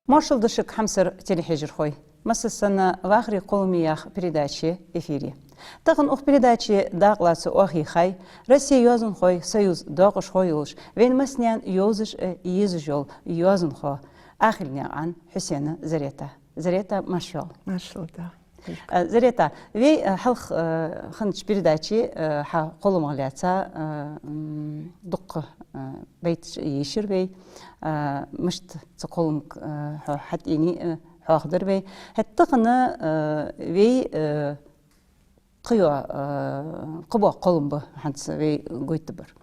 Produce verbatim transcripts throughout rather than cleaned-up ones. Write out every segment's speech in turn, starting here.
Маршал да шуга, хьамсара телехьежархой. Массаза санна, «Вахаре кхолламе» яха передача я эфире. Тахан укх передаче дакъа лаца оаха йийхай Россе йоазонхой союза доакъашхо йолаш, вайна массанена йовзаш а езаш йола йоазонхо Ахилнаькъан Хьусена Зарета. Зарета, марша воагӀалва. Маршал да. А, Зарета, вай, а, хьалха, а, хиннача передаче, а, хьа кхолламах лаьца, а, м, дукха, а, байташ йийшар вай, а, мишта цу кхолламга, а, хьо хьатӀаийцай, а, хьоахадир вай. ХӀаьта тахан, а, вай, а, кхыйола, а, кхыбола кхоллам ба хӀанз вай гойтаргбар.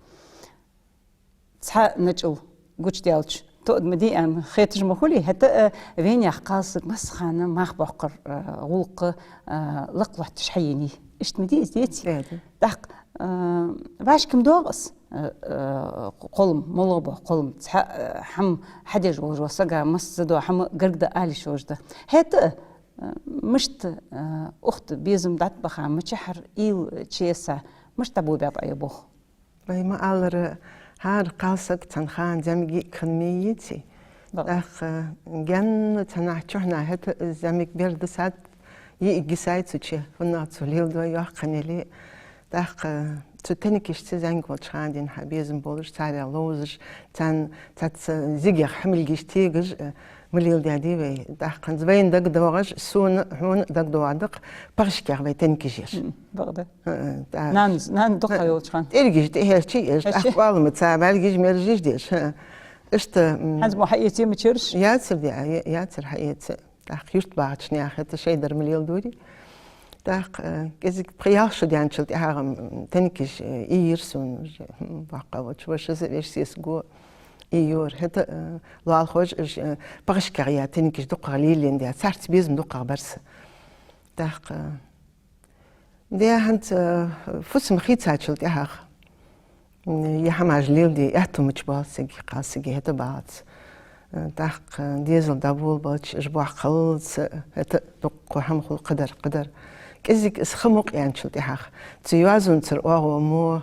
Цхьа начӀал гучадаьлча тоъал ма дий аьнна хеташ ма хулий, хӀаьта, э, вайнаьха кхалсаг массахана мах боаккхара, э, гӀулакх, э, лакха лоаттадеш хьаенай. Иштта ма дий из, деций? Да, да. ТӀаккха, э, вӀашка ма доагӀа из, э, э, кхоллам, моллагӀа бола кхоллам, цхьа, э, хӀама хьадеш волаш вола саг, масса зада хӀама гаргда ала йиш йолаш да. ХӀаьта, э, мишта, э, укх тӀа безам дӀатӀабаха, мичахьара уйла чуэца, мишта дӀаболабаьб Ӏа ер болх? Вай ма аллара, хӀара кхалсаг цхьан хана зӀамига йиӀиг хинна ма йий, деций. Бакъда. ТӀаккха гаьна цхьаннахьа чухьнахьа хӀаьта из зӀамига бер дисад, йиӀиг йисай цу чу, хӀана аьлча цо леладу йоккха хиннай. ТӀаккха цу тенкашца зӀамига волча хана денз хьа безам болаш, царех ловзаш, царна цхьацца зигаех хьамилгаш тегаш, э, ма леладаьдий вай. ТӀаккха хӀанз вайна дагадоагӀаш, сона, хьона дагадоагӀаргда-кх, пхьашкех вай тенкаш еш. М, бакъда. ХӀа, тӀа- Нанас, нана дукха йолча хана. ТӀергаш тӀехьарчий еш, хӀаьта? ТӀаккха кӀоалгаш ца бӀаргаш, мержаш деш, хӀа. Иштта, м, хӀанз мо хьаэций мичараш? Яцар де, я-, яцар хьаэца. ТӀаккха юрта бахача наьха хӀаьта шоайдар ма леладорий. ТӀаккха, э, кӀезига пхи-ялх шу даьнначул тӀехьагӀа, м, тенкаш, э, иййар сона уже, м, боккха волча вашас а, веший сесаго а иййар. ХӀаьта, э, лоалахой уж, э, пхьашкех яь тенкаш дукхагӀа лелаендаь, царца безам дукхагӀа бар са. ТӀаккха, э, де хӀанз, э, фусам хийцачул тӀехьагӀа, м, е хӀамаш леладе аьттув мичабоалац сага, кхалсага хӀаьта балац. Э, тӀаккха дезал дӀаболабалча, уж боккха хиллалца, хӀаьта дукха хӀама хул кхыдар, кхыдар. КӀезига из ха мукъаяьнначул тӀехьагӀа, цу йоазонцара оагӀув мо,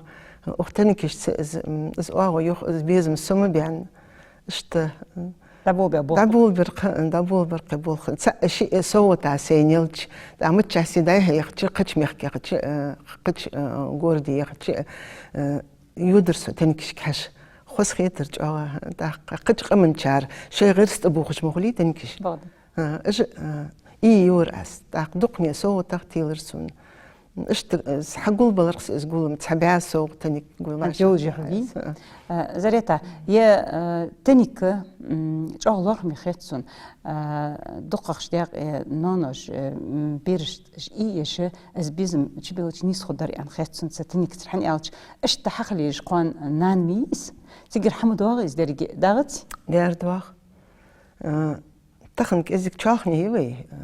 укх тенкашца из, м, из оагӀув юха, из безам сомабаьнна, иштта, м, ДӀаболабаь болх. ДӀаболабир-кх, дӀаболабир-кх болх. Цаӏ-шиъ совгӀата сайна елча, тӀаккха миччахьа се дӀай-хьа яхача, кхыча мехка яхача, э, кхыча, э, городе яхача, э, йодар со тенкашка хьежа. Хоза хетар чӀоагӀа, тӀаккха кхыча къаманчар шоай гӀирс тӀабохаш ма хулий тенкаш. Бакъда. А, уж, а, иййар аз. ТӀаккха дукхане совгӀатах телар сона. Иштта, э, хьагулбалар-кх са из гулам, цхьа бӀаь совгӀа тенк гулбаьлар. ХӀанз йолаш я хьона. А, Зарета, е, э, тенк, м, чӀоагӀа лоархӀаме хет сона. А, дукхагӀча даькъе, э, ноаноша, э, м, берашта ийеш, из безам чубеллача нийса хургдар аьнна хет сона цу тенкацара, хӀана аьлча, иштта хьахила езаш кхоана нана ма йий из. Цигара хӀама доагӀа из деррига, доагӀаций? Дера доагӀа. Э, тахан кӀезига чоалхане я вай, э,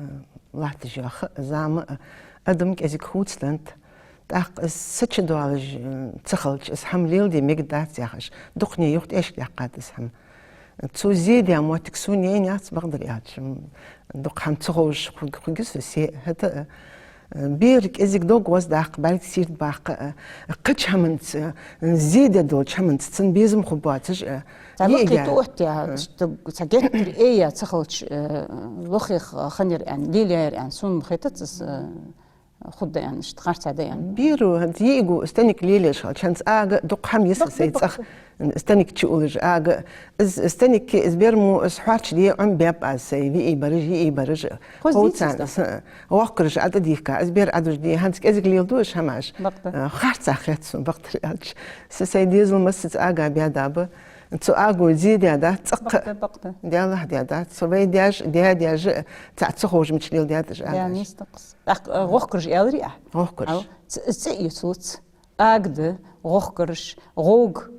латташ йола ха а, зама а, адам кӀезига хувцаденнад. ТӀаккха из са чу доаллаш, э, ца хилча, из хӀама леладе мегаргдац яхаш, дукхане юхатӀехьашка даьккхад из хӀама. Цо зе даь моттиг сона яйна яц, бакъдар аьлча, м, дукха хӀама ца ховш хург-, хургья со се, хӀаьта, э, Э, бер кӀезига дог гӀоздаккха, бӀарг сийрда баккха, э, кхыча хӀаманца, э, зе де долча хӀаманца цун безам хургбоацаш, э, цхьа йиӀиг лакхе яр. Тоъ оттаяь, э, ш-, т-, цхьа геттара э яь ца хилча, э, лохе х-, хиннаяр аьнна, лелаяьяр аьнна, сона ма хетац из, э, хургда аьнна, иштта харцахьа да аьнна. Беро, хӀанз йиӀиго из тенк лелаеш хилча, хӀанз ага дукха хӀама йиса сай цӀагӀа. Бакъда, бакъда. Из тенк чу уллаш ага. Из, из тенк, из бер мо, из хьоарчаде Ӏомабе баьб аз сай, виӀий бараш, йиӀий бараш. Хоза дийцар царна из, э, воккхараш ӀотӀадийхка, из бер Ӏодужаде, хӀанз кӀезига леладу уж хӀамаш. Бакъда. Э, харцахьа хет сона, бакъдар аьлча. Са сай дезал массаза ага баь даьб. Цу аго зе даь дац, цӀаккха. Бакъда, бакъда. Даьллахьа даь дац. Цу вай даьша, даь-даьша, цхьацца ховш мича леладаьд уж агаш. Даьна йистакхс. ТӀаккха, э, воккхараш аьларий Ӏа? Воккхараш. Ӏа, ц-, цӀи эцалуц. Ага да, воккхараш, гӀовг,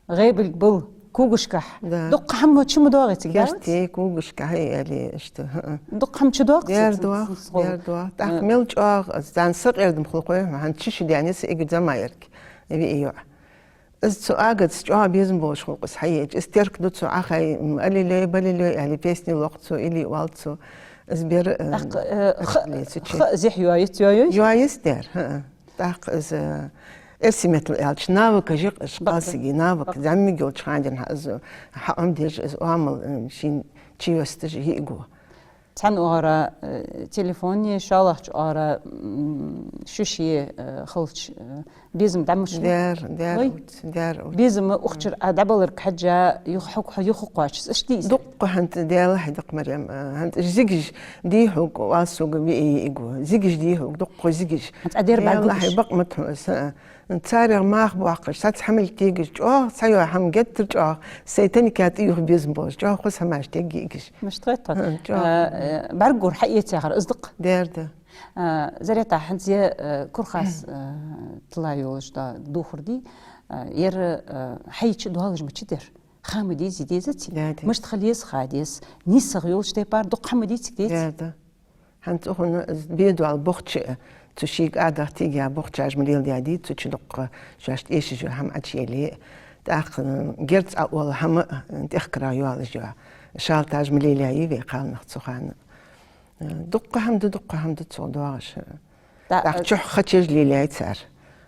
гӀебилг бала, кугашкахь. Да. Дукха хӀама чу ма доагӀий цига, да? Керте, кугашкахь, э, аьле, иштта, хӀа-а. Дукха хӀама чу доагӀа цига? Дера доагӀа, дера доагӀа. ТӀаккха, э, мел чӀоагӀа, аз царна сакъердам хул кхоъ хьона, хӀанз ши шу даьнна я са эггара зӀамига йиӀиг, виӀий йоӀ. Из цу агаца чӀоагӀа безам болаш хул-кх из хьаеча. Из теркаду цо, Ӏохай, м, аллилуйя, баллилуйя, аьле, песни лоакх цо, или оал цо. Из бер, э, тӀаккха, э, ха-, ха зехьа йоаец, йоайой? Йоаец дера, хӀа-а. ТӀаккха из, э, Эрсий меттала аьлча, навыкаш я-кх уж, кхалсага навык. ЗӀамига йолча хана денз хьа-, из хьаӀомадеш, из оамал, э, шийна чуйоасташ йиӀиг ва. Цхьан оагӀора, э, телефон я, шоллагӀча оагӀора, м, шуш я, э, хилча, э, безам дӀа мича лу? Дер, дер, вай? Уц, дер, уц. Безам укх чура дӀабаларга хьежжа, юха хьо-, юха кхоачаш, иштта дий из? Дукха хӀанз, Даьла хьи дакъа, Марем, э, хӀанз уж зигаш дий хьога, оал сога, виӀий йиӀиг ва. Зигаш дий хьога, дукха зигаш. ХӀанз Ӏа дер бӀаргагуш? Даьла хьи, бакъ ма тхо, са. Царех мах боаккхаш, цхьацца хӀамал тегаш, чӀоагӀа цхьайола хӀама геттара чӀоагӀа, сай тайнага тӀаювха безам болаш, чӀоагӀа хоза хӀамаш тега йиӀиг уж. Мишта хет тхона? ХӀа, чӀоагӀа. Э, э, бӀаргагур хьаэца яхар из да-кх? Дер да. Э, Зарета, хӀанз ер, э, Курхас, э, тилла йолаш да духар дий, э, ер, э, хьайча доаллаш мича дар? Ха ма дезий, дезаций? Да, да. Мишта хила еза, ха деза. НийсагӀа йолча тайпара дукха ха ма деций, деций? Да, да. ХӀанз цу хана из бе дола бохча, цу шийга адах тига бохчаш ма леладаьдий, цу чу дукха шоашта эшаш йола хӀама Ӏочуелле. ТӀаккха, м, герз Ӏоола хӀама, м, тӀехкарагӀа йоаллаш йола шалаташ ма лелаяьй вай кхалнах цу хана. Э, дукха хӀама да, дукха хӀама да цох доагӀаш. ТӀаккха, э, чухь хачаш лелаяьй цар.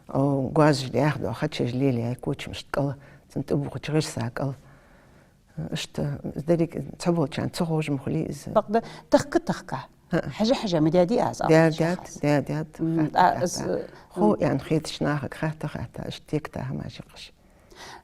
О, гоазаш дӀаьха дола хачаш лелаяьй кочамашта кӀал, цун тӀабувхача гӀирса кӀал. Иштта, из деррига цхьаболчарна ца ховш ма хулий из. Бакъда, тахка-тахка. ХӀаа. Хьежа-хьежа ма даьдий аз, Даьд, даьд, даьд, даьд. М, хатта, а, хатта. Из, э, хов аьнна хетача нахага хатта-хатта, иштта текта хӀамаш я-кх уж.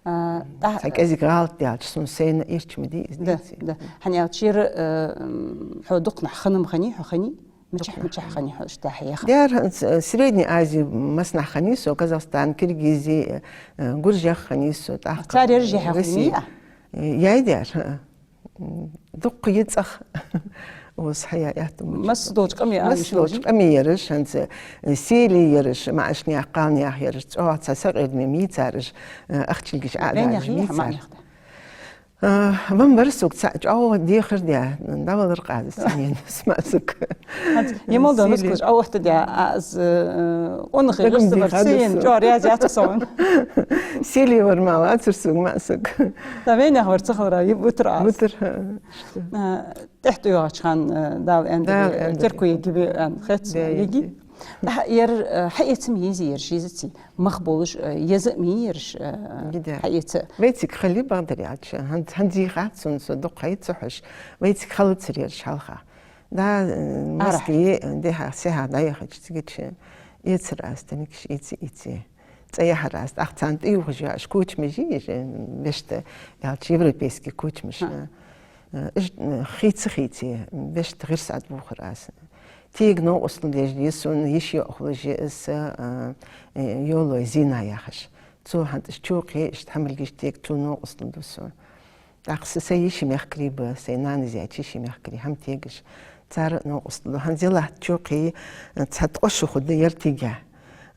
А, тӀа- Цхьа кӀезига гӀалат даьлча, сона сайна эрча ма дий из, да, деций? Да. ХӀана аьлча, ер, э, м, хьо дукха нах хинна ма хиннай, хьо хиннай? Мичахьа, мичахьа хиннай хьо иштта хьаеха? Дер, э, Средней Ази массанахьа хиннай со, Казахстан, Киргизи, э, Гуржех хиннай со, тӀаккха. Цар ераш яхьа хиннай, Россия. Э, яй дер, хӀаа. Дукха я цӀагӀа. Ус хьая аьттув мича. Масса долча къамий, масса долча къамий ераш, хӀанз, э, сели ераш, маӀача наьха, кхалнаьха ераш, чӀоагӀа цхьа сакъердаме ма йий цар уж, э, ахчилгаш Ӏодаьржа ма йий цар. Вайнех йий хьа, маӀанех да? А, ван вар сога цхьа чӀоагӀа дехар даь, дӀавалар-кх аз, цхьаннена маӀа саг. ХӀанз, е мел дола нускалаш Ӏооттадаь, аз, э, унахи гӀирсаи вар, сел чӀоагӀа раьза яц-кх со вайна. Сели вар ма вацар сога маӀа саг. ТӀа вайнех вар ца хилара, е вутар аз. Вутар, хӀаа. А, тӀехьа тӀайоагӀача хана, э, Дала аьннадале, Дала аьннадале, терко ергья вай аьнна хет сона, да, ергья. ТӀаккха ер, э, хьаэца ма езий ераш, езаций? Мах болаш, э, еза а ма йий ераш, э, хьаэца. Вайцига хилий, бакъдар аьлча, хӀан-, хӀанз йий хац сона, со дукха хьайца хьожаш. Вайцига хилацар ераш хьалха. Да, э, Москве, э, дехьа-сехьа дӀаяхача, цигача эцар аз тайнигаш, эце, эце. ЦӀи яхьар аз, тӀаккха царна тӀаювхаш йола уж кочамаш йий, уж, э, вешта аьлча, европейски кочамаш. ХӀаа. Э, уж, э, хийца-хийце, вешта гӀирс Ӏодувхар аз. Тега новкъостал деш я сона, йиший йоӀ хулаш я из, э, э, Йолой Зина яхаш. Цо хӀанз уж чу кхе, иштта хӀамилгаш тега, цо новкъостал ду сона. ТӀаккха са, сай йиший мехкарий ба, сай нанас яьча йиший мехкарий, хӀама тегаш. Цар а новкъостал ду. ХӀанз е латта чу кхе, э, цхьа ткъо шу хургда ер тига.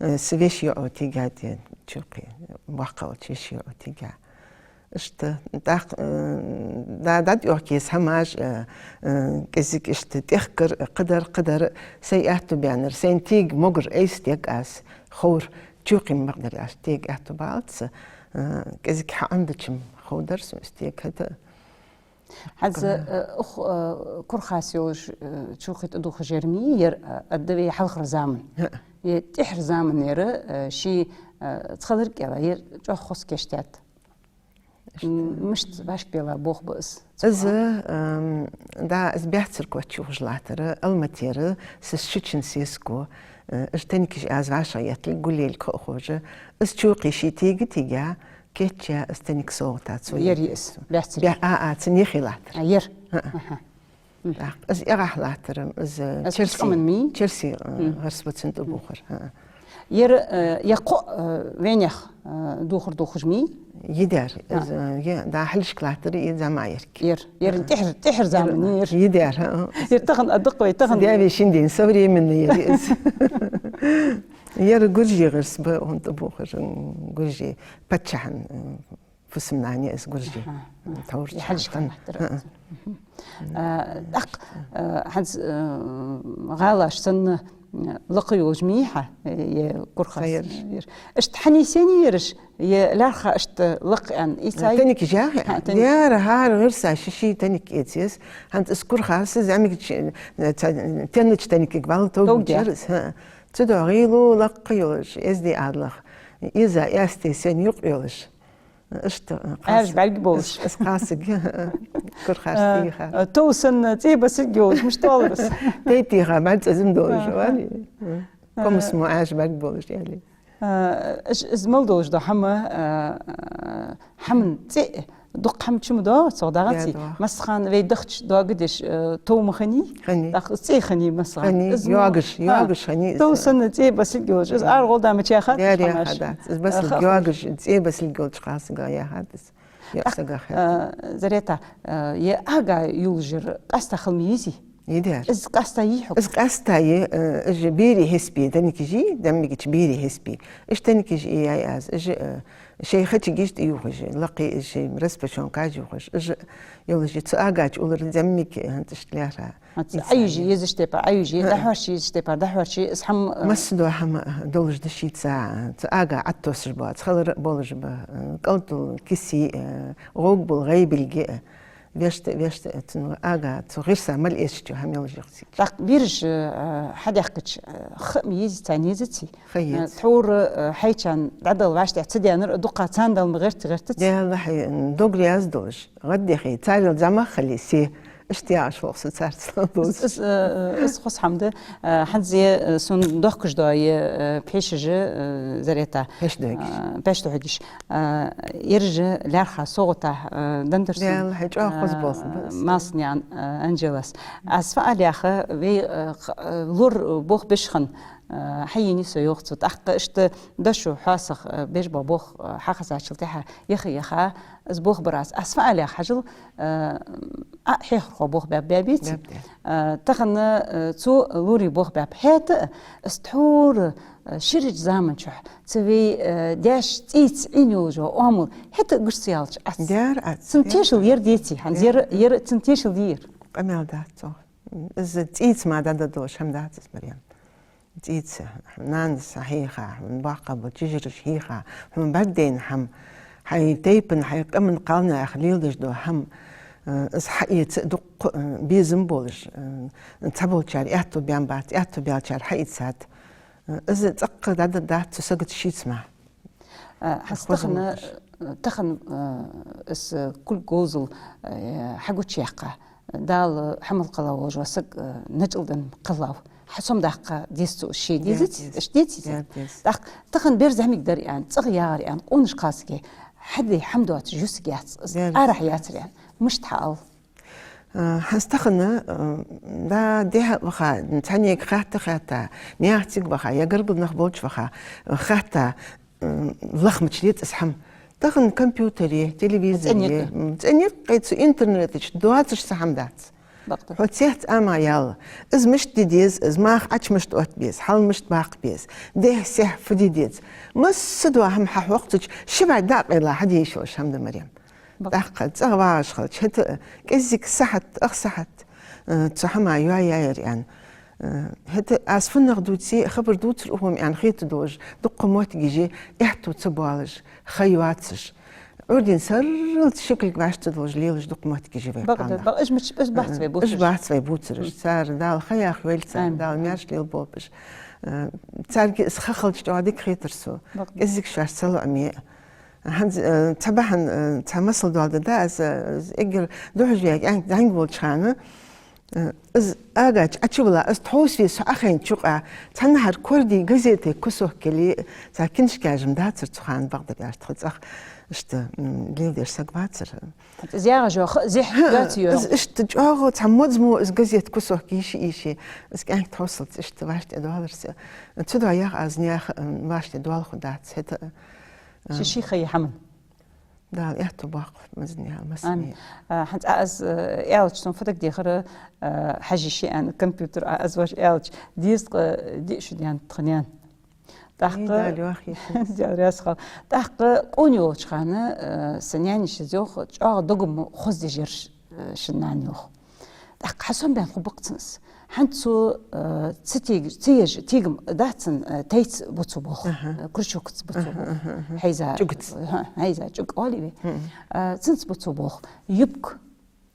Э, са веший йоӀо тига, де, чу кхе, боккхагӀволча веший йоӀо тига. Иштта, тӀаккха, э, да, дӀатӀайохка еза хӀамаш, э, э, кӀезига иштта тӀехкар, кхыдар, кхыдар, сай аьттув баьннар, сайна тега могар айса дег аз, ховр, чу кхе ма бакъдар аьлча, тега аьттув балац, э, кӀезига хьаӀомадича-м ховргдар сона из тега, хӀаьта. ХӀанз, э, укх, э, Курхас йолаш, э, чу кхе тӀадувхаш яр ма йий ер, э, аргда вай, хьалхара заман. ХӀаа. Е тӀехьара заман яр, э, ший, э, цхьалар кӀела, ер чӀоагӀа хоза кийчдаьд. М, мишта вӀашкабелла болх ба из? Из, эм, да, из баьццара коч йохаш латтар Алматера, са шичан сесаго, э, уж тайнигаш аз вӀашагӀъетталга, гулъелга ха а ховш, из чу кхе ший тега тига, кийчъяь из тайниг совгӀата цо яр. Ер я из, баьццара? Баь-, а, а, цун яхе латтар. А, ер? ХӀаа. Аха. М. ТӀаккха из эгӀахь латтар-м, из, из черси, къаман ма йий? Черси, э, гӀирс ба цун тӀабувхар. ХӀаа. Ер, э, е кхоъ, э, вайнех, э, дувхар дувхаш ма йий? Йидар. А. Из, э, е, да, хьалхашка латтар из зӀамига ерг. Ер, ер, а, тӀехьара, тӀехьара заман я ер. Йидар, хӀаа. Ер тахан а да-кх вай, тахан. Даьве шин ден, современный ер из. Ер гуржий гӀирс ба, хӀанз тӀабувхар, м, гуржий паччахьан, э, фусам-нана я из гуржий. Аха. Тхьовра. Е хьалхашка латтар. ХӀаа. Мгм. А, тӀаккха, а, хӀанз, а, гӀалаш санна, а, лакха йолаш ма йий хьа, е Курхас. Ха, ераш. Ер. Иштта хьанийсъеннай ераш, е лаьрххӀа иштта лакха аьнна ийцай? Тайнигаш яхе? ХӀаа, тайниг. Яра, хӀара гӀирса ший-ший тайниг эца еза. ХӀанз из Курхас зӀамига ч-, ца-, теннача тайнигага вӀалла товргдер из. ХӀаа. Цудухьа гӀийло лакха йолаш, эздий Ӏаьдалах, Из а эстий сен юкъ йолаш. Иштта, э, Ӏаьржа кхасаг-, бӀарг болаш. Из, из кхасаг, э, кура харц, э, тӀехьа. Э, тов санна цӀе басилг йолаш, мишта оалар из? Тей тӀехьа бӀарг цӀезам долаш, аха, вали. Э, комас мо Ӏаьржа бӀарг болаш, яли. Э, из, из мел долаш да хӀама, э, э, хӀаман цӀе, дукха хӀама чу ма доагӀа цох, дагӀаций? Да, доагӀа. Массахана вай дахча доагадеш, э, тов ма хиннай? Хиннай. ТӀаккха из цӀе хиннай массахана. Хиннай, из мо йоагаш, а, йоагаш хиннай из. Тов санна цӀе басилг йолаш. Из, э, аргӀол дама чу яхад, яр хӀама яхад, хӀама. Из басилг, э, ха-, йоагаш, цӀе басилг йолча кхасага яхад из. Йоагаш сага хет. Э, Зарета, э, е ага юлжир къаста хила ма йизий? Йидар. Из къаста йий хьога? Из къаста йий, э, уж берий хьисапе, дӀанкижий, дӀаммигача берий хьисапе. Уж дӀанкижий яй аз, уж, э, шоай хачагаш тӀаювхаш, лакхе уж шоай распашонкаш ювхаш. Уж йолаш я цу агача улар дӀаммиг, э, хӀанз иштта лаьрхӀа. ХӀанз Ӏаюже езаш тайпара Ӏаюже, хӀа, дӀахьорше езаш тайпара дӀахьорше, из хӀама, э, массадола хӀама долаш да шийца, цу ага Ӏаттосаш ба, цхьалара болаш ба, э, кӀалтул кисий, э, гӀовгбул гӀайбилги, э, вешта, вешта, э, цун ага, цу гӀирса мел эшача хӀама йолаш я-кх цига. ТӀаккха бераш, э, хьадаьхкача, э, ха ма езий царна, езаций? Ха еза. Э, тхьовра, э, хьайчарна дӀадала вӀаштӀехьа ца даьннар а дукха царна дала ма гӀерта, гӀертаций? Даьла хьай, м, дог раьза долаш, гӀаддехе, царел зӀамагӀа хиле се, иштта яхаш вох со царца долаш. Из, из, э, э, из хоза хӀама да, э, хӀанз е, э, сона дохкаш да е, э, пхьешажа, э, Зарета. Пхьеш дохкаш. Э, пхьеш дохкаш. Э, ераш лаьрхӀа совгӀата, э, денна дар сона. Даьла хьай, чӀоагӀа хоза болх ба, э, из. Малсанаькъан, э, Анжелас. Аз фу ала яхар, вай, э, х-, э, лора болх беш хинна, э, хьаенай со, йоах цо. ТӀаккха иштта дошо хьоасагӀа, э, беш бола болх, э, хьахезачул тӀехьагӀа яха-яха, из болх бар аз. Аз фу ала яхар, хьажал, э, Ӏа хьехархо болх баьб, баьбаций? Баьб, баьб. Э, тахан, э, цо лорий болх баьб. ХӀаьта а из тхьовра, э, ширача заман чухь цу вай, э, даьша цӀийца Ӏийна йолаш йола оамал хӀаьта а гуш ца яьлча Ӏац. Даьра Ӏац. Цун тешал яр, деций? ХӀанз яр, яр, яр, цун тешал дий яр? Къамаьл дац цох. Из цӀийца ма дӀадола хӀама дац из, Марем. ЦӀийца, хьона нанас хьийха, хьона боккха бола чижараш хьийха, хьона бӀаргадайна хӀама, хьай тайпан, хьай къаман кхалнаьха леладеш дола хӀама, э, из хьаэца дукха, э, безам болаш, э, цхьаболчар аьттув баьннабац, аьттув баьлчар хьаийцад. Э, из цӀаккха дӀадаргдац цу сагаца шийца мара. Э, хӀанз тахан, э, тахан, э, из кулг говзал, э, хьагучаяьккха, Дала хьа мел кхелла волаш вола саг, э, начӀал денна кхеллав. Хьа сом даккха деза цо, ше дезац, деза. Аш дезац. Деза, деза. ТӀаккха тахан берза хӀамиг дар аьнна, цӀагӀа ягӀар аьнна, къонаш кхалсаг, хьаде хӀама доацаш юсаг яц, из арахьа яцар аьнна. Мишта хьаал? Э, хӀанз тахан, э, да, дехьа ваха, цхьаннега хатта-хатта, наьха цига ваха, е гаргара нах болча ваха, э, хатта, м, лахмача лец из хӀама. Тахан компьютере, телевизоре, цӀенек, м, цӀенек кхы цу интернета чу доацаш цхьа хӀама дац. Бакъда. Хьо цецъяьнна ма ял. Из мишта де деза, из маха Ӏочу мишта отта беза, хьал мишта баккха беза, дехьа-сехьа фу де деза. Массадола хӀама хьахьокх цу чу, ши бӀаь дакъа ила хьаде йиш йолаш хӀама да, Марем. Бакъда. ТӀаккха цӀагӀа вагӀаш хилча, хӀаьта а кӀезига сахьат, ах сахьат, э, цу хӀаман йоа яьяр аьнна. Э, хӀаьта аз фуннагӀа дувце а, хабар дувцар укхо-м аьнна хетаргдолаш, дуккха моттигаш аьттув ца боалаш, ха йоацаш. Ӏуйрийна сарралца ши кулг вӀаштӀехьадоалаш лелаш дуккха моттигаш я вай кхалнах. Бакъда, бакъда, уж мича, уж бац вай бувцараш. Уж бац вай бувцараш. Цар Дала ха яхе йойла царна, амин, Дала маьрша лелаболба уж. Э, царга из ха хилча чӀоагӀа дика хетар сона. Бакъда. КӀезига шоаш ца лоӀаме а. ХӀанз, э, цхьа бахьан, э, цхьа масал доаладергда аз, э, эггара духьале ваьнна, даьнга волча хана, э, из ага чу Ӏочувилла, из тховсаве со Ӏохайнача юкъа, цхьаннахьара кордий газетий кусок яле, цхьа кинашка жим дацар цу хана, бакъдар аьлча, тха цӀагӀа иштта, м, леладеш саг вацар. Из ягӀаш йола ха зехьа, хӀа, йоацаш йола. Из иштта чӀоагӀа цхьа модз мо из газета кусок йийше-йийше, из кӀаьнк тховсалца иштта вӀаштӀехьадоалар са. Цудухьа яхар аз, наьха, м, вӀаштӀехьадоаларгдац, хӀаьта а. Ши-ши ха я хӀаман. Дала аьттув боаккхалба массанена, массане. Амин. А, хӀанз а аз, э, аьлча, сона фу дагадехар, э, хьажа йиш я аьнна, компьютер а аз воаш аьлча, дезткъа диъ шу даьннад тха наьна. ТӀаккха, Ай, Дала йоахийша. Дала раьза хилва. ТӀаккха къона йолча хана, э, са наьна йиша из йоах, чӀоагӀа догам хоза деш яр, э, шун нана, йоах. ТӀаккха хьа сомабаьнна хургба-кх цунна из. ХӀанз цо, э, ца тег-, ца еш тегам дац цун, э, тайца бу цо болх. Аха. Э, крючокаца бу цо болх. Аха, аха, аха. ХӀайза, чӀугаца. ХӀа, хӀайза, чӀуг оалий вай. Мгм. Э, цунца бу цо болх. Юбка.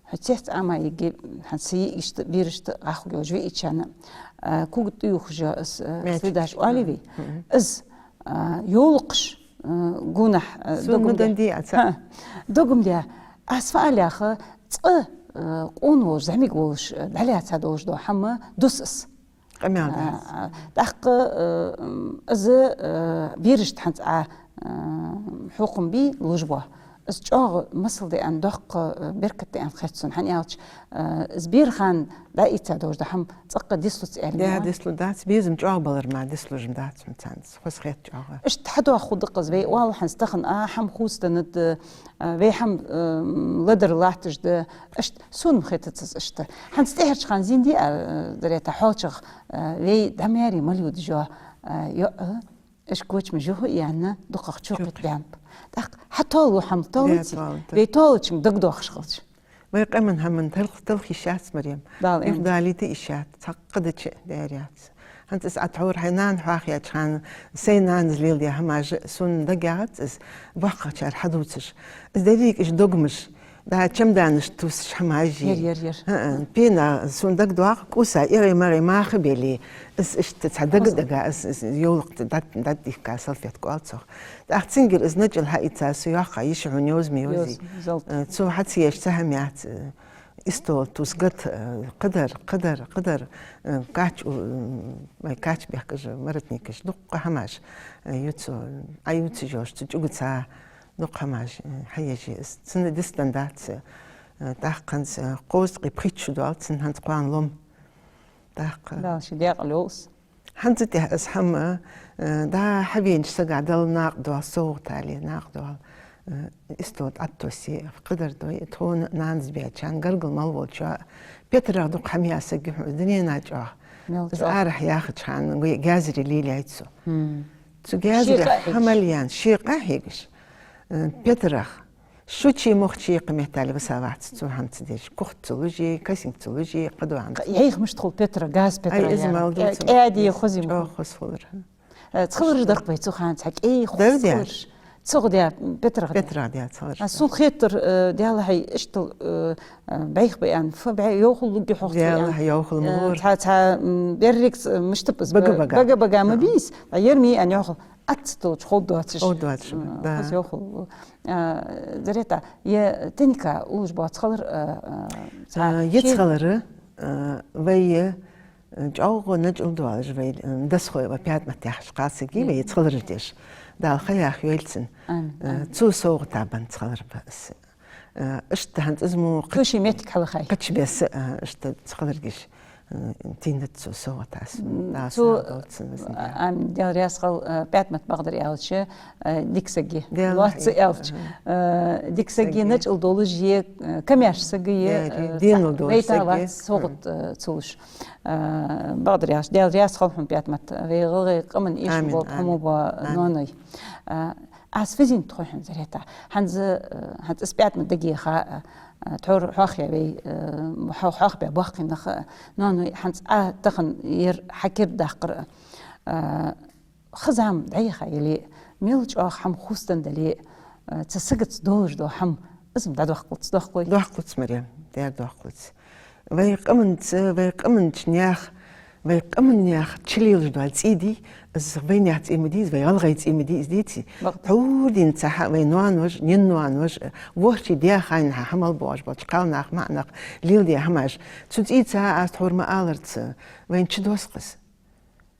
Хьо цецъяьнна ма йиге, хӀанз са йиӀигашта, берашта, гӀахьа йолаш виъчарна, э, кога тӀаювхаш йола из, э, маьчик, следаш оалий вай. Мгм. Из, а, йовлакхаш, а, гонахьа, а, Сона дог-м ма даьд. Денди аца. ХӀаа, дог-м даьд. Аз фу ала яхар, цкъа, а, къона волаш, зӀамига волаш, а, дӀалаьца долаш дола хӀама дус аз. Къамаьл дац. А, а, тӀаккха, а, м, из, а, берашта хӀанз а, а, хьокхам бе луш ба. Из чӀоагӀа масал да аьнна, доккха, а, беркат да аьнна хет сона, хӀана аьлча, а, из бера хана дӀаийца долаш дола хӀама цӀаккха дицлуц аьнна. Да, дицлуц дац, безам чӀоагӀа балар мара дицлуш дац хӀанз царна. Хоза хет чӀоагӀа. Иштта хьадоагӀа хургда-кх из, вай оал хӀанз тахан, а, хӀама хувцаденнад, а, вай хӀама, а, ладар латташ да. Иштта сона-м хетац из иштта. ХӀанз тӀехьарча хана зинди, а, Зарета, хьоалчагӀа, а, вай дӀа маьре мел йодаш йола, а, йоӀ, а, ишколча мижа хӀу яьнна, дукхагӀа чокхийтта баьннаб. ТӀаккха хьатоалу хӀама, тоалуций? Да, тоалу, да. Вай тоалучунга дагадоахаш хилча. Вай къаман хӀаман тал-, талхийта йиш яц, Марем. Дала аьннад. Юхадалийта йиш яц, цхьаккха дича даьр яц. ХӀанз из Ӏа тхьовра хьай нана хьоахаяьча хана, сай нанас леладаь хӀамаш сона дагаяхац из, боккхагӀчар хьадувцаш. Из деррига уж догмаш, да, чемоданаш тувсаш хӀамаш. Ер, ер, ер. ХӀаа, пена сона дагадоагӀа, кӀувса, эгӀий-магӀий маха беле, из иштта цхьа дага-дага, из, из йовлакх дӀа-, дӀадихка салфетка оал цох. ТӀаккха цунгара из начӀал хьаийца со йоаккхаш, йиша хьона йовза ма йовзий. Йовза, залт. Э, цо хьа ца еш цхьа хӀама яц, э, истол тувс гат, э, кхыдар, кхыдар, кхыдар, э, кач у, э, вай кач бехкаш, воротникаш, дукха хӀамаш, э, ю цо, Ӏа ювцаш йолаш цу чӀугаца дукха хӀамаш, э, хьаеш я из. Цунна дицденна дац, э, тӀаккха хӀанз, э, кхузткъеи пхийтта шу доал цун хӀанз кхоана лом. ТӀаккха. Дала ший даькъала йолва из. ХӀанз тӀехьа из хӀама, э, дӀа хьавенача сага Дала накъадоал, совгӀата ле накъадоал, э, истол тӀатоссе, кхыдар дой, тхона нанас баьчарна, гаргара мел волчоа. Петарах дукха хӀама яь саг я хьона, дунен чу чӀоагӀа. Мел чӀоагӀа. Из арахьа яхача хана, гой, гезари лелаяьй цо. Хм. Цу гезарех хӀама леяьнна, ший къа хьегаш. Э, Петарах. Шучи-мохчи кхы меттел висавац цо хӀама ца деш. Кухта ца луш, касинг ца луш, кхыдола хӀама ца. Яйх мишта хул Петра, газ Петра. Ай, из яра. Мел дувц. КӀаьди хоза ма хул. ЧӀоагӀа хоза хулар. Э, цхалараш дар-кх вай цу хана цхьа кӀай хоза цхалараш. Дар да. Цох да, Петрах да. Петрах да цхалараш. А сона хетар, э, Даьла хьай иштта, э, э, бӀайха ба аьнна, фу бӀай йовхал лургья хьох. Даьла хьай йовхал ма лора. Цхьа, цхьа, м, беррига, э, мишта ба из, бага-бага. Бага-бага ма бий из. А ер ма йий аьнна йовхал. Ӏа ца толча ховргдоацаш. Ховргдоацаш, да. Хоза йовхал. А, Зарета, е тайника уллаш бола цхалар, а, а, цхьа, а, е ши- цхалар, а, вай, а, чӀоагӀа начӀал доаллаш вай, а, Досхоева ПаьтӀамат яхаш кхалсаг я вай, е цхалараш деш. Дала хайр яхайойла цунна. Амин, амин. А, цо совгӀата бенна цхалар ба из. Э, иштта хӀанз из мо кхач-, кхача беса, э, иштта цхаларгаш, э, тийнадац цо совгӀата. М, да, цо, сагӀа долда цунна из. Амин, Даьла раьза хилва, э, ПаьтӀамат бакъдар аьлча, э, дика саг я. Лоацца аьлча. Э, дика саг я, начӀал долаш я, э, камаьрша саг я, э, денал долаш саг я. Вайта вац совгӀат, э, ца луш. Э, бакъдар аьлча, Даьла раьза хилва хьона, ПаьтӀамат. Вай гӀалгӀай къаман эшам болба хьона ва ноаной. Э, Аз везийна тхо хьона, Зарета. ХӀанз, э, хӀанз из ПаьтӀамат дагайоха, э, э, тхьовра хьоахаяь вай, э, хьо-, хьоахабаь боккхий нах, э, ноаной, хӀанз Ӏа тахан ер хьа кердадаккхар, э, хоза зама дӀаяха яле, мел чӀоагӀа хӀама хувцаденна дале, э, цу сагаца долаш дола хӀама, из-м дӀадоаккхалца, доаккхалой? Доаккхалца, Марем, дера доаккхалца. Вай къаманца, вай къаманча наьха, вай къаман наьха чулелаш дола цӀий дий, из вай наьха цӀий ма дий, из вай гӀалгӀай цӀий ма дий, из деций? Бакъда. Тхьовра денз цхьа вай ноанош, наьна ноанош, ворхӀе даь хана хьа хӀама мел боагӀаш болча кхалнаха, маӀа наха леладаь хӀамаш. Цу цӀийца аз тхьовра ма аллара, вайна чудоссаш.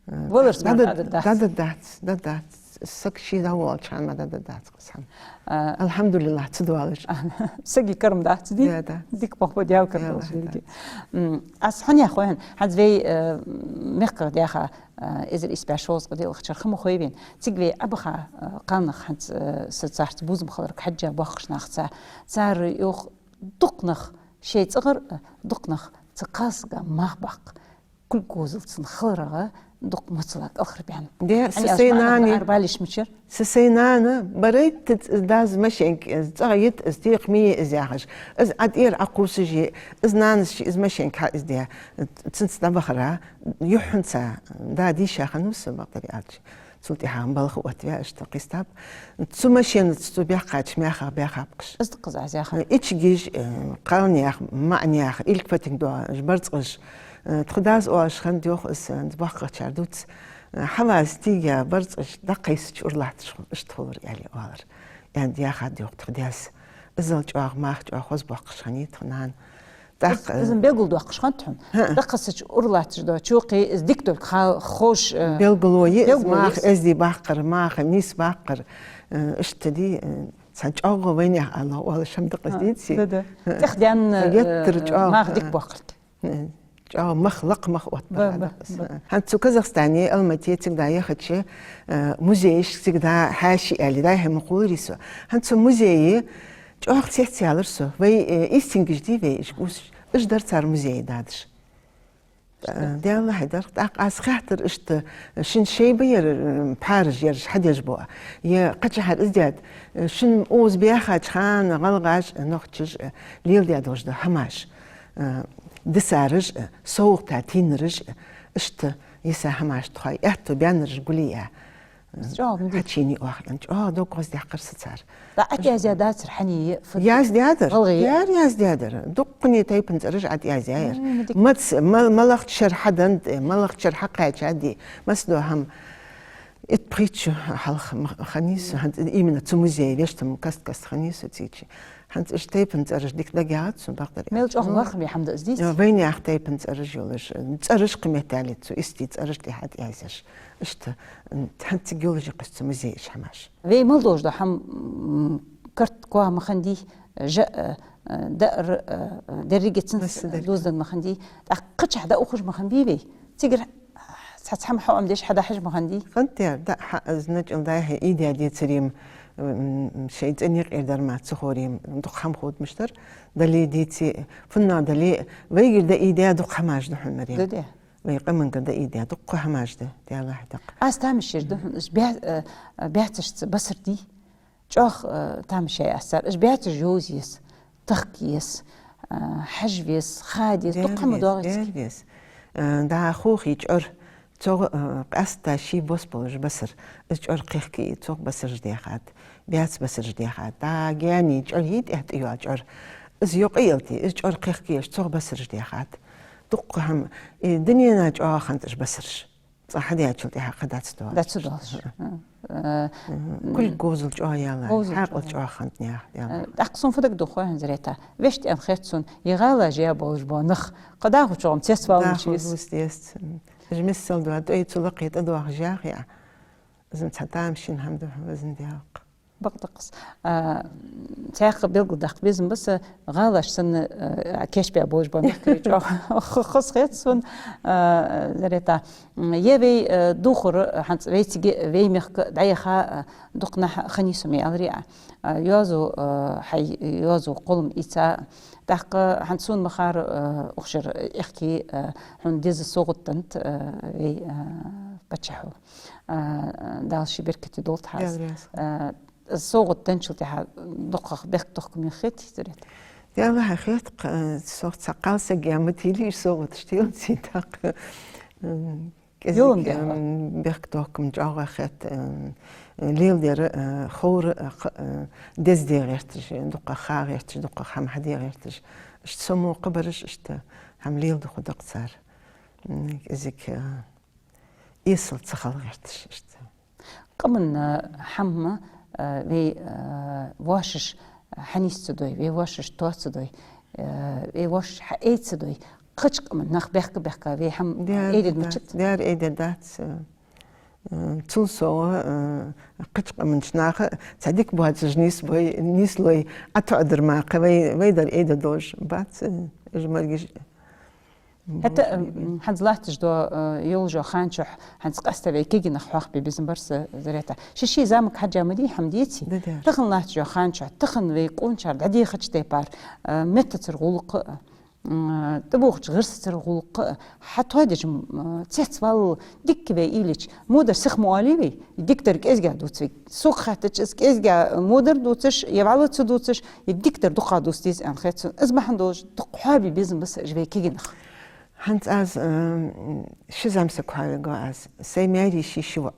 Э, валар дӀа-, дӀа-, дӀадоаладац. ДӀадоаладац, дӀадоаладац. Саг ше дӀаволалуча хана мара дӀадоаладац-кх из хӀама. А. АлхьамдулиллахӀ, ца доаллаш. Сага карам дац, дий? Да, да. Дика бохабу, Даьла кара долаш. Даьла, да. М, аз хьона яхар хьона, хӀанз вай, э, мехках даьха, э, эзар ийс бӀаь шовзткъеи диълагӀча шера ха ма хой вайна. Цига вай Ӏобаха, э, кхалнах хӀанз, э, са царца бувзам хиларга хьежжа боккхийча нахаца. Цар йоах, дукха нах шоай цӀагӀара, э, дукха нах цу кхалсага мах баккха. Кулг говзал цун хиларах дукха моцала кӀалхарбаьннаб. Де, са сай нана, арбалиш мичара? Са сай нана, барайтта дас машенка, из цӀагӀа йита, из текхаме из яхаш. Из Ӏа тӀера Ӏокхувсаш я, из нанас ший из машенка хьа из де. Цунца дӀабахара, юххьанца, да, дийша хиннав со, бакъдар аьлча. Цул тӀехьагӀа балха оттаваь, иштта кхестаб. Цу машенаца цу баьккхача мехах баьхаб-кх уж. Из да-кх аз яхар. Ичигиш, э, кхалнаьха, маӀа наьха, илкфатинг доагӀаш, барзкъаш, э, тха дас оалаш хиннад, йоах из, э, боккхагӀчар дувц. Хьаваза тийга барзкъаш дӀакхайсача ура латташ хул, иштта хулар, аьле оалар. Аьнна яхад йоах тха даьс. Иззал чӀоагӀа, маха чӀоагӀа хоза боаккхаш хиннай тха нана. ТӀаккха Из, из белгалдоаккхаш хиннад хьона. ХӀаа. ДӀакхайсача ура латташ да, чокхи из дика долга ха-, ховш, э, Белгало я из, белгало я маха из. Эздий баккхар, маха нийса баккхар, э, иштта ди, э, цхьа чӀоагӀа вайнаьха ала оалаш хӀама да-кх из, А, деций? Да, да. ХӀаа. ТӀехдаьнна, Цхьа геттара э, чӀоагӀа, маха дика э, боаккхарг. Э, чӀоагӀа мах, лакха мах оттабар Ба, ба, ала-кх из. ба. ХӀанз цу Казахстане, Алмате цига дӀаяхача, э, музейш цига дӀа хьаьший аьле, дӀа-хьа ма хуларий со. ХӀанз цу музее чӀоагӀа цецъяьлар со. Вай, э, истингаш дий вай, ишкус, иш дар цар музее дадаш. Э, Даьла хьадар, тӀаккха аз хаьттар иштта, шун шайба яр, э, пхьараш яраш хьадеш ба. Е кхычахьара из даьд, э, шун укхаза баьхача хана гӀалгӀаш, э, нохчаш, э, леладаь долаш да хӀамаш. Э, дисараш, э, совгӀата тийнараш, э, иштта йиса хӀамаш тхоай аьттув баьннараш гулъяь. ЧӀоагӀа ма дий. Хьачуеннай оаха, чӀоагӀа дог гӀоздаьккхар са цар. ДӀа ӀотӀаяздаьдар цар хьаний, фу- ЯздаьдадаӀ. ГӀалгӀай? Яр яздаьдадаӀ. Дуккхане тайпан цӀераш ӀотӀаяздаьдар. М, дика. Мац-, ма-, малагӀча шера хьаденнад, малагӀча шера хьакхаьчад, массадола хӀама. Итт-пхийтта шу хьалха ма-, хиннай со, хӀанз именно цу музее, вешта-м каст-каста хиннай со цига. ХӀанз иштта тайпан цӀераш дика дагаяц сона, бакъдар. Мел чӀоагӀа лоархӀаме хӀама да из, деций? Э, вайнаьха тайпан цӀераш йолаш, э, цӀераш кхы меттел я цу истий цӀераш тӀехьа тӀаязъеш. Иштта, м, хӀанз цига йолаш я-кх из цу музее ишта хӀамаш. Вай мел долаш да хӀама, м, карт-коа ма хиннадий, жа, э, э, даар, э, деррига цунца Масса деррига. Дувзаденна ма хиннадий. ТӀаккха кхычахьа дӀаухаш ма хиннабий вай? Цигара цхьацца хӀама хьаӀомадеш хьадахьаш ма хиннадий? Хиннад, да, хьа-, из начӀал дӀа-хьа идея децарий-м, м, шоай цӀен юкъера дар мара ца ховрий-м, дукха хӀама ховргдолаш дар. Дале, деций, фуннагӀа дале, вайгара дӀаийдаь дукха хӀамаш да хьона, Марем. Да, да. Вай къамангара дӀаийдаь дукха хӀамаш да, Даьла хьадар. Аз тамаш йир да хьона, уж баь-, э, э, баьцашца басар дий. ЧӀоагӀа, э, тамаш яьй аз цар. Уж баьцаш йовза еза, тахка еза, э, хьажа веза, хада еза, дукха хӀама доагӀа цига. Дер веза. Э, дӀа хохий чӀор, цох, э, къаьстта ший бос болаш басар. Из чӀор кхехкий, цох басараш даьхад, баьца басараш даьхад. ДӀа гаьний чӀор йий тӀехьа тӀайоагӀа чӀор. Из йокъа ялте, из чӀор кхехкаеш, цох басараш даьхад. Дукха хӀама, э, дунена чӀоагӀа хиннад уж басараш. ЦӀа хьадаьчул тӀехьа кхы дац доагӀаш. Дац доагӀаш. Э, Мгм. Кулг говзал чӀоагӀа яьлар, говзал хьаькъал чӀоагӀа. ЧӀоагӀа хиннад наьха, Даьла. Э, тӀаккха сона фу дагадоагӀа хой хӀанз, Зарета? Вешта аьнна хет сона, е гӀалаш яь болаш бола нах, кхы дӀахо чӀоагӀа цецвала ма деза. ДӀахо лувца дезац. Уж миссел доа, тӀой цу лакхе тӀадоахаш яхе а. Из-м цхьа тамашийна хӀама да хьона, везан Даьла. Бакъда-кх из. А, цхьаькха белгалдаккха безам ба са, гӀалаш санна, а, кийчбаь болаш бола мехкарий чӀоагӀа х-, хоза хет сона, а, Зарета. М, е вай, а, дувхар, а, хӀанз вай цига, вай мехка дӀаяха, а, дукха нах хиннай со ма аьларий Ӏа. А, йоазув, а, хьай йоазув кхоллам ийца. ТӀаккха хӀанз сона ма харра, а, укх шера аьхки, а, хьона деза совгӀат деннад, а, вай, а, паччахьо. А, Дала ший беркате долда хьа из. Даьла раьза хилва. А, совгӀат денначул тӀехьа дукхагӀа бехктохкам юха хетий, Зарета? Даьла хьа хет-кх, э, сох цхьа кхалсаг я ма тилий, уж совгӀаташ телаций тӀаккха. М, кӀезига, йолам дехьа. М, бехктохкам чӀоагӀа хет, э, леладер, э, ховр, э, кх-, э, деза де гӀерташ, дукха ха гӀерташ, дукха хӀама хьаде гӀерташ. Иштта со мо кхабараш, иштта хӀама леладу ху дакъ цар. М, кӀезига, э, эсала ца хила гӀерташ, иштта. Къаман, э, хӀама, э, вай, э, воашаш хьанийсца дой, вай воашаш тоаца дой, э, вай воашаш хьаэца дой. Кхыча къаман нах бехка-бехка вай хӀама Даьра айдергдац, мачат? Даьра айдергдац, э, э, цул совгӀа, э, кхыча къаманча наха цхьа дика боацаш нийсбой, нийслой, ӀотоӀадар мара кхы вай, вай дар айдергдолаш бац, э, уж моргаш. ХӀаьта, м, хӀанз латташ дола, э, йолаш йола хана чухь, хӀанз къаьстта вай кагий нах хьоахабе безам бар са, Зарета. Ши-ши замага хьежжа ма дий хӀама, деций? Да, да. Тахан латташ йола хана чухь, тахан вай къоначар дӀадехача тайпара, э, меттацара гӀулакх а, м, тӀабоагӀача гӀирсацара гӀулакх а, хьатоадеш, м, цецвала дика вай ийлача, модар сиха ма оалий вай, дикадар кӀезига дувц вай. Сога хаьттача, из кӀезига модар дувцаш, е вӀалла ца дувцаш, е дикадар дукха дувца деза аьнна хет сона. Из бахьан долаш дукха хьоахабе безам ба са уж вай кагий нах. ХӀанз аз, э, ши зӀамсаг хьоавергва аз. Сай маьре ший ши воӀ.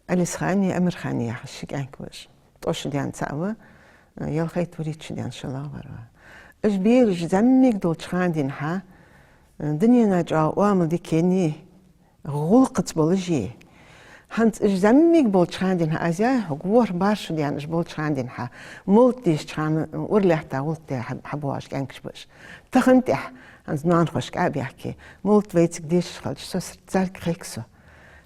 Алисхани, Амирхани яха ши кӀаьнк ба уж. ТӀо шу даьнна цаӀ ва, э, ялхайтта, вурийтта шу даьнна шоллагӀвар ва. Уж бераш зӀамига долча хана денз хьа, э, дунена чӀоагӀа оамал дика еннай, ГӀулакхаца болаш я. ХӀанз уж зӀамига болча хана денз хьа, аз яхар хьога, ворхӀ-барх шу даьнна уж болча хана денз хьа, молат дешача хана, ура лаьтта гӀулакх де хьа-, хьабоагӀаш кӀаьнкаш ба уж. Тахан тӀехьа, хӀанз ноанахошка а баьхке, молат вайцига дешаш хилча, со сар-, царга хехк со.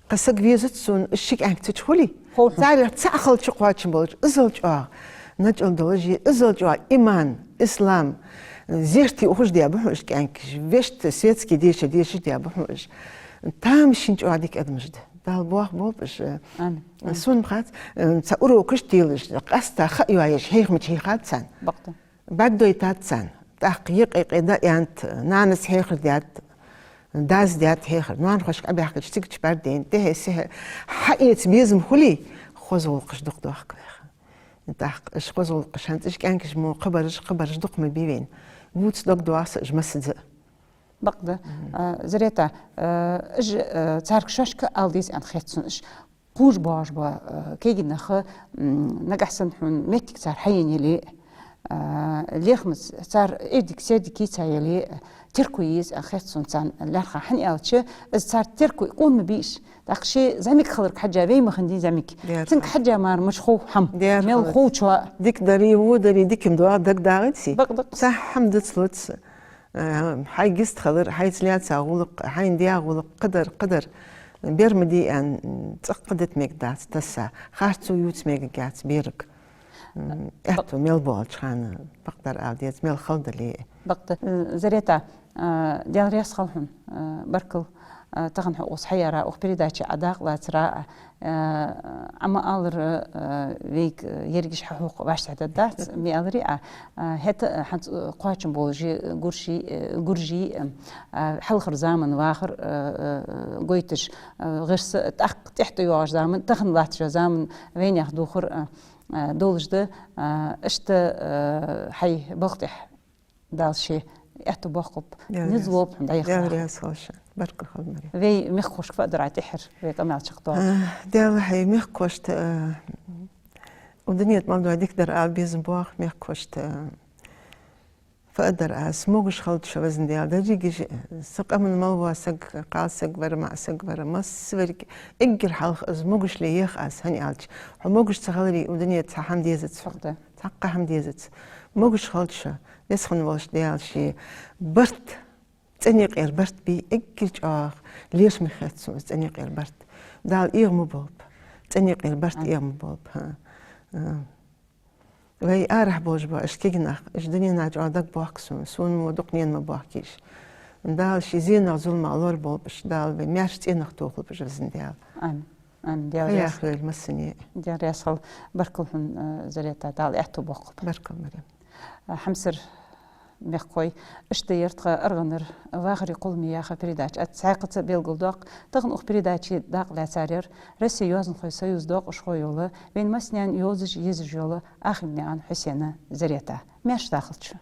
Кхы саг везац сона, уж ши кӀаьнк ца чу хуле, хов хьона, царех цаӀ халча кхоачам болаш, иззал чӀоагӀа начӀал долаш я, иззал чӀоагӀа иман, ислам, зерате ухаш даь ба хьона уж кӀаьнкаш, вешта светски дешар дешаш даь ба хьона уж. Тамашийна чӀоагӀа дика адамаш да. Дала боахаболба уж. Амин. Сона хац, э, цхьа урокаш телаш, къаьстта ха йоаеш, хьехамаш хьийхад царна. Бакъда. БӀаргадойтад царна. ТӀаккха юкъе-юкъе дӀааьннад, нанас хьехар даьд, дас даьд хьехар. Ноанахошка Ӏобаьхкача цига чу бӀаргадайнад, тӀехье-сехье хьаэца безам хуле, хоза гӀулакхаш дукха доахк вайх. ТӀаккха уж хоза гӀулакхаш, хӀанз уж кӀаьнкаш мо кхыбараш, кхыбараш дукха ма бий вайна. Вувца дог доагӀа са уж массаза а. Бакъда. Мгм. А, Зарета, а, уж, а, царга шоашка ала деза аьнна хет сона уж. Кхувш боагӀаш ба, а, кагий нах, м, нагахьа санна хьона моттиг цар хьаенна яле а, лехамца цар эрдиг-сердиг кийца яле а, терко е еза аьнна хет сона царна лаьрхӀа. ХӀана аьлча, из цар терко къона ма бий уж. ТӀаккха ше зӀамига хиларга хьежжа, вай ма хиннадий зӀамига. Дера. Цунга хьежжа мара мишта хов хӀама. Дера, мел хилац. Хов чоа. Дика дарий, во дарий, дика-м доагӀа дагадоагӀий цунна. Бакъда. Цхьа хӀама дицлуц. Э, хьайга йистхилар, хьайца лаьца гӀулакх, хьайна даь гӀулакх, кхыдар, кхыдар. Бер ма дий аьнна, цӀаккха дита мегаргдац тасса. Харцо ювца мегаргьяц берага. М, аьттув мел болча хана, бакъдар ала деза, мел хала дале а. Бакъда. Э, Зарета, э, Даьла раьза хилва хьона, э, баркал, э, тахан хьо укхаза хьаяра, укх передаче Ӏа дакъа лацара, э, Ӏа ма аллара, э, вайга ерригаш хьахьокха вӀаштӀехьадергдац, ма аллара Ӏа, э, хӀаьта, э, хӀанз, э, кхоачам болаш я гуржий, э, гуржий, э, э, хьалхара заман вахар, э, э, гойташ, э, гӀирс, тӀаккха тӀехьа тӀайоагӀаш заман, тахан латташ йола заман вайнаьха духар, э, э, долаш да, э, иштта, э, хьай балха тӀехьа Дала ший аьттув боаккхалба. Даьла раьза. Низ лолба хьона дӀаяхача. Даьла раьза хилва шоана. Баркал хилда, Марем. Вай мехкахошка фу аьлар Ӏа тӀеххьара, вай къамаьл чакхдоал. А, Даьла, хьай мехкахошта, а, укх дунен тӀа мел дола дикадар ала безам боагӀа мехкахошта, а, фу аьлар аз, могаш хилда шо, Везан Даьла, деррига а, са къаман мел вола саг, кхалсаг вар, маӀасаг вар, массаварг, эггара хьалха из могаш ле ех аз, хӀана аьлча, хьо могаш ца хиларе, укх дунен тӀа цхьа хӀама дезац хьона. Бакъда. Цхьаккха хӀама дезац. Могаш хилда шо, Веза хинна волча Даьла ший барт, цӀен юкъера барт бий, эггара чӀоагӀа лерхӀаме хет сона из цӀен юкъера барт. Дала эгӀа ма болба. ЦӀен юкъера барт эгӀа ма болба. ХӀа. А. Вай арахьа болаш бола уж кагий нах, уж дунен чу чӀоагӀа дагабоахк сона, сона мо дукха нена ма боахкий уж. Дала ший зенах, зуламах лораболба уж, Дала вай маьрша цӀенах тохалба уж, Везан Даьла. Амин. Амин. Даьла раьза хилва массане а. Даьла раьза хилва. Баркал хьона, э, Зарета, Дала аьттув боаккхалба. Баркал, Марем. Э, хьамсара мехкахой, иштта яр тха аргӀанара «Вахаре кхолламе» яха передача. Ӏа цхьаькхаза белгалдоаккх, тахан укх передаче дакъа лаьцар яр Россе йоазонхой союза доакъашхо йола, вайна массанена йовзаш, езаш йола Ахинаькъан Хьусена Зарета. Маьрша дахалда шо.